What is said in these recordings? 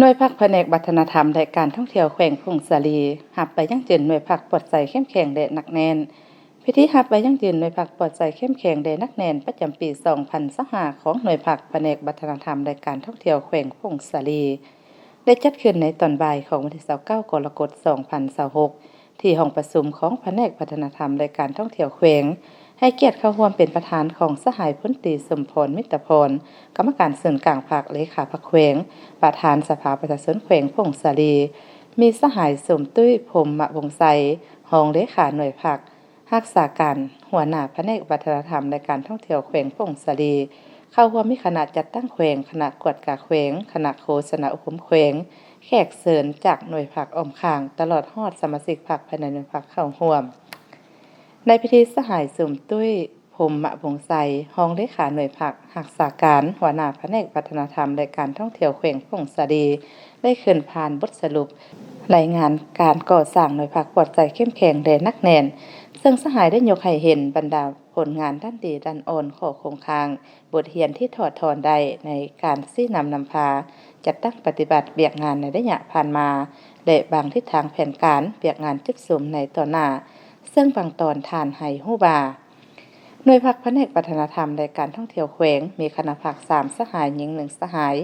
ໜ່ວຍພັກພະແນກວັດທະນະທຳ ແລະ ການທ່ອງທ່ຽວແຂວງຜົ້ງສາລີ ຮັບໃບຢັ້ງຢືນໜ່ວຍພັກປອດໃສເຂັ້ມແຂງ ແລະ ໜັກແໜ້ນ. ພິທີຮັບໃບຢັ້ງຢືນໜ່ວຍພັກປອດໃສເຂັ້ມແຂງ ແລະ ໜັກແໜ້ນ ປະຈຳປີສອງພັນຊາວຫ້າ ຂອງໜ່ວຍພັກພະແນກວັດທະນະທຳ ແລະ ການທ່ອງທ່ຽວແຂວງຜົ້ງສາລີ ໄດ້ຈັດຂຶ້ນໃນຕອນບ່າຍຂອງວັນທີຊາວເກົ້າ ກໍລະກົດ ສອງພັນຊາວຫົກ ທີ່ຫ້ອງປະຊຸມຂອງພະແນກວັດທະນະທຳ ແລະ ການທ່ອງທ່ຽວແຂວງ, ໃຫ້ກຽດເຂົ້າຮ່ວມເປັນປະທານຂອງສະຫາຍພົນຕີ ສົມພອນ ມິດຕະພອນ, ກຳມະການສູນກາງພັກ, ເລຂາພັກແຂວງ, ປະທານສະພາປະຊາຊົນແຂວງຜົ້ງສາລີ, ມີສະຫາຍ ສົມຕຸ້ຍ ພົມມະວົງໄຊ, ຮອງເລຂາໜ່ວຍພັກ, ຮັກສາການຫົວໜ້າພະແນກວັດທະນະທຳ ແລະ ການທ່ອງທ່ຽວແຂວງຜົ້ງສາລີ, ເຂົ້າຮ່ວມມີຄະນະຈັດຕັ້ງແຂວງ, ຄະນະກວດກາແຂວງ, ຄະນະໂຄສະນາອົບຮົມແຂວງ, ແຂກເຊີນຈາກໜ່ວຍພັກອ້ອມຂ້າງ, ຕະຫຼອດຮອດສະມາຊິກພັກພາຍໃນໜ່ວຍພັກເຂົ້າຮ່ວມ. ໃນພິທີ ສະຫາຍ ສົມຕຸ້ຍ ພົມມະວົງໄຊ, ຮອງເລຂາໜ່ວຍພັກ, ຮັກສາການຫົວໜ້າພະແນກວັດທະນະທຳ ແລະ ການທ່ອງທ່ຽວແຂວງຜົ້ງສາລີ ໄດ້ຂຶ້ນຜ່ານບົດສະຫຼຸບລາຍງານການກໍ່ສ້າງໜ່ວຍພັກປອດໃສເຂັ້ມແຂງ ແລະ ໜັກແໜ້ນ, ເຊິ່ງສະຫາຍໄດ້ຍົກໃຫ້ເຫັນບັນດາຜົນງານດ້ານດີດ້ານອ່ອນ, ຂໍ້ຄົງຄ້າງ, ບົດຮຽນທີ່ຖອດຖອນໄດ້ໃນການຊີ້ນຳນຳພາ ຈັດຕັ້ງປະຕິບັດວຽກງານໃນໄລຍະຜ່ານມາ ແລະ ບາງທິດທາງແຜນການວຽກງານຈຸດສຸມໃນຕໍ່ໜ້າ, ເຊິ່ງບາງຕອນທ່ານໃຫ້ຮູ້ວ່າ ໜ່ວຍພັກພະແນກວັດທະນະທຳ ແລະ ການທ່ອງທ່ຽວແຂວງ ມີຄະນະພັກສາມສະຫາຍ, ຍິງໜຶ່ງສະຫາຍ.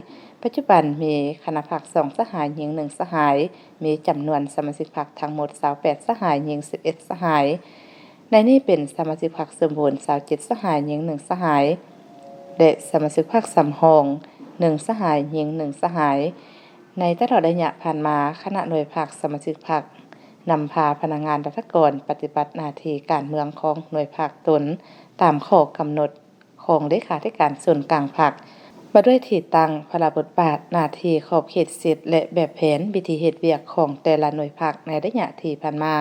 ປັດຈຸບັນມີຄະນະພັກສອງສະຫາຍ, ຍິງໜຶ່ງສະຫາຍ, ມີຈຳນວນສະມາຊິກພັກທັງໝົດຊາວແປດສະຫາຍ, ຍິງສິບເອັດສະຫາຍ. ໃນນີ້ເປັນສະມາຊິກພັກສົມບູນຊາວເຈັດສະຫາຍ, ຍິງໜຶ່ງສະຫາຍ ແລະ ສະມາຊິກພັກສຳຮອງໜຶ່ງສະຫາຍ, ຍິງໜຶ່ງສະຫາຍ. ໃນຕະຫຼອດໄລຍະຜ່ານມາ, ຄະນະໜ່ວຍພັກ, ສະມາຊິກພັກ, ນຳພາພະນັກງານລັດຖະກອນປະຕິບັດໜ້າທີ່ການເມືອງຂອງໜ່ວຍພັກຕົນຕາມຂໍ້ກຳນົດຂອງເລຂາທິການສູນກາງພັກ ວ່າດ້ວຍທີ່ຕັ້ງ, ພາລະບົດບາດ, ໜ້າທີ່, ຂອບເຂດສິດ ແລະ ແບບແຜນວິທີເຮັດວຽກຂອງແຕ່ລະໜ່ວຍພັກໃນໄລຍະທີ່ຜ່ານມາ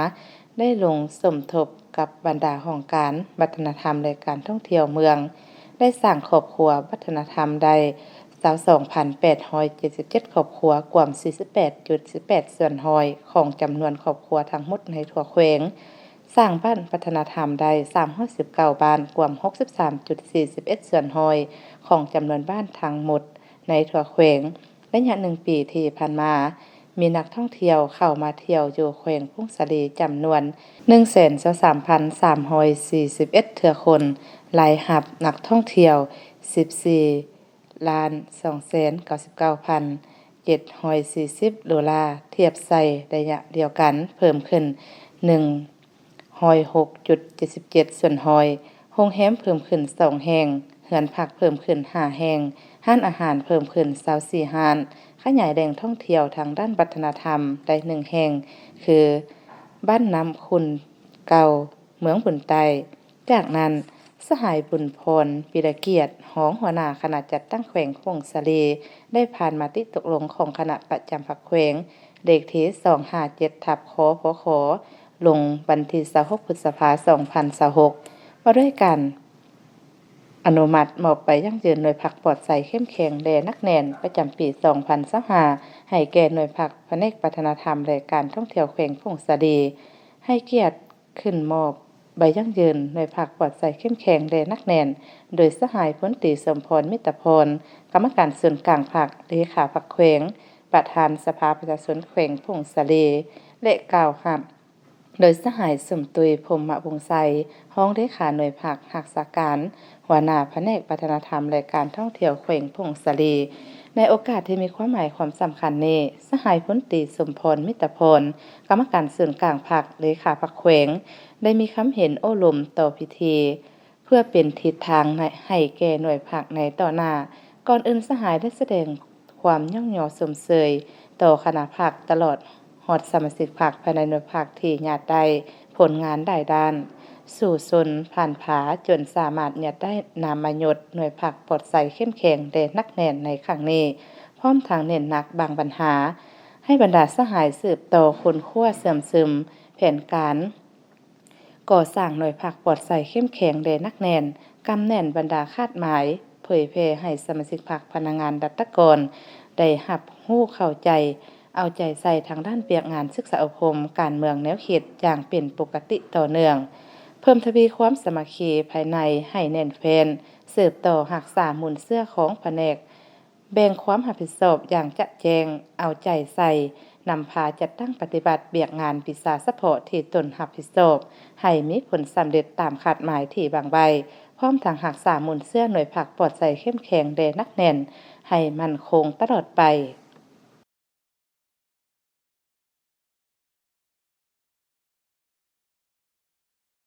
ໄດ້ລົງສົມທົບກັບບັນດາຫ້ອງການວັດທະນະທຳ ແລະ ການທ່ອງທ່ຽວເມືອງ ໄດ້ສ້າງຄອບຄົວວັດທະນະທຳໄດ້ຊາວສອງພັນແປດຮ້ອຍເຈັດສິບເຈັດຄອບຄົວ, ກວມສີ່ສິບແປດຈຸດສິບແປດສ່ວນຮ້ອຍຂອງຈຳນວນຄອບຄົວທັງໝົດໃນທົ່ວແຂວງ, ສ້າງບ້ານວັດທະນະທຳໄດ້ສາມຮ້ອຍສິບເກົ້າບ້ານ, ກວມຫົກສິບສາມຈຸດສີ່ສິບເອັດສ່ວນຮ້ອຍຂອງຈຳນວນບ້ານທັງໝົດໃນທົ່ວແຂວງ. ໄລຍະໜຶ່ງປີທີ່ຜ່ານມາ, ມີນັກທ່ອງທ່ຽວເຂົ້າມາທ່ຽວຢູ່ແຂວງຜົ້ງສາລີຈຳນວນໜຶ່ງແສນຊາວສາມພັນສາມຮ້ອຍສີ່ສິບເອັດເທື່ອຄົນ, ລາຍຮັບນັກທ່ອງທ່ຽວສິບສີ່ລ້ານສອງແສນເກົ້າສິບເກົ້າພັນເຈັດຮ້ອຍສີ່ສິບໂດລາ, ທຽບໃສ່ໄລຍະດຽວກັນເພີ່ມຂຶ້ນໜຶ່ງ ຮ້ອຍຫົກຈຸດເຈັດສິບເຈັດສ່ວນຮ້ອຍ, ໂຮງແຮມເພີ່ມຂຶ້ນສອງແຫ່ງ, ເຮືອນພັກເພີ່ມຂຶ້ນຫ້າແຫ່ງ, ຮ້ານອາຫານເພີ່ມຂຶ້ນຊາວສີ່ຮ້ານ, ຂະຫຍາຍແຫຼ່ງທ່ອງທ່ຽວທາງດ້ານວັດທະນະທຳໄດ້ໜຶ່ງແຫ່ງ ຄື ບ້ານນ້ຳຂຸ່ນເກົ່າ, ເມືອງບຸນໃຕ້. ຈາກນັ້ນ, ສະຫາຍ ບຸນພອນ ວິລະກຽດ, ຮອງຫົວໜ້າຄະນະຈັດຕັ້ງແຂວງຜົ້ງສາລີ ໄດ້ຜ່ານມະຕິຕົກລົງຂອງຄະນະປະຈຳພັກແຂວງ ເລກທີສອງຫ້າເຈັດ ທັບ ຄພຂ ລົງວັນທີຊາວຫົກ ພຶດສະພາ ສອງພັນຊາວຫົກ ວ່າດ້ວຍການອະນຸມັດມອບໃບຢັ້ງຢືນໜ່ວຍພັກປອດໃສເຂັ້ມແຂງ ແລະ ໜັກແໜ້ນ ປະຈຳປີສອງພັນຊາວຫ້າ ໃຫ້ແກ່ໜ່ວຍພັກພະແນກວັດທະນະທຳ ແລະ ການທ່ອງທ່ຽວແຂວງຜົ້ງສາລີ, ໃຫ້ກຽດ ຂຶ້ນມອບໃບຢັ້ງຢືນໜ່ວຍພັກປອດໃສເຂັ້ມແຂງ ແລະ ໜັກແໜ້ນ ໂດຍສະຫາຍ ພົນຕີ ສົມພອນ ມິດຕະພອນ, ກຳມະການສູນກາງພັກ, ເລຂາພັກແຂວງ, ປະທານສະພາປະຊາຊົນແຂວງຜົ້ງສາລີ ແລະ ກ່າວຮັບໂດຍສະຫາຍ ສົມຕຸ້ຍ ພົມມະວົງໄຊ, ຮອງເລຂາໜ່ວຍພັກ, ຮັກສາການ ຫົວໜ້າພະແນກວັດທະນະທຳ ແລະ ການທ່ອງທ່ຽວແຂວງຜົ້ງສາລີ. ໃນໂອກາດທີ່ມີຄວາມໝາຍຄວາມສຳຄັນນີ້, ສະຫາຍ ພົນຕີ ສົມພອນ ມິດຕະພອນ, ກຳມະການສູນກາງພັກ, ເລຂາພັກແຂວງ ໄດ້ມີຄຳເຫັນໂອ້ລົມຕໍ່ພິທີ ເພື່ອເປັນທິດທາງໃຫ້ ໃຫ້ແກ່ໜ່ວຍພັກໃນຕໍ່ໜ້າ. ກ່ອນອື່ນ, ສະຫາຍໄດ້ສະແດງຄວາມຍ້ອງຍໍຊົມເຊີຍຕໍ່ຄະນະພັກ, ຕະຫຼອດຮອດສະມາຊິກພັກພາຍໃນໜ່ວຍພັກທີ່ຍາດໄດ້ຜົນງານຫຼາຍດ້ານ ສູ້ຊົນຜ່ານຜ່າ ຈົນສາມາດຍາດໄດ້ນາມມະຍົດໜ່ວຍພັກປອດໃສເຂັ້ມແຂງ ແລະ ໜັກແໜ້ນໃນຄັ້ງນີ້, ພ້ອມທັງເນັ້ນໜັກບາງບັນຫາ ໃຫ້ບັນດາສະຫາຍສືບຕໍ່ຄົ້ນຄວ້າເຊື່ອມຊຶມແຜນການ ກໍ່ສ້າງໜ່ວຍພັກປອດໃສເຂັ້ມແຂງ ແລະ ໜັກແໜ້ນ, ກຳແໜ້ນບັນດາຄາດໝາຍ, ເຜີຍແຜ່ໃຫ້ສະມາຊິກພັກ, ພະນັກງານ, ລັດຖະກອນ ໄດ້ຮັບຮູ້ເຂົ້າໃຈ, ເອົາໃຈໃສ່ທາງດ້ານວຽກງານສຶກສາອົບຮົມ, ການເມືອງ, ແນວຄິດຢ່າງເປັນປົກກະຕິຕໍ່ເນື່ອງ, ເພີ່ມທະວີຄວາມສາມັກຄີພາຍໃນໃຫ້ແໜ້ນແຟ້ນ, ສືບຕໍ່ຮັກສາມູນເຊື້ອຂອງພະແນກ ແບ່ງຄວາມຮັບຜິດຊອບຢ່າງຈະແຈ້ງ, ເອົາໃຈໃສ່, ນຳພາຈັດຕັ້ງປະຕິບັດວຽກງານວິຊາສະເພາະທີ່ຕົນຮັບຜິດຊອບ ໃຫ້ມີຜົນສຳເລັດຕາມຄາດໝາຍທີ່ວາງໄວ້, ພ້ອມທັງຮັກສາມູນເຊື້ອໜ່ວຍພັກປອດໃສເຂັ້ມແຂງ ແລະ ໜັກແໜ້ນໃຫ້ໝັ້ນຄົງຕະຫຼອດໄປ.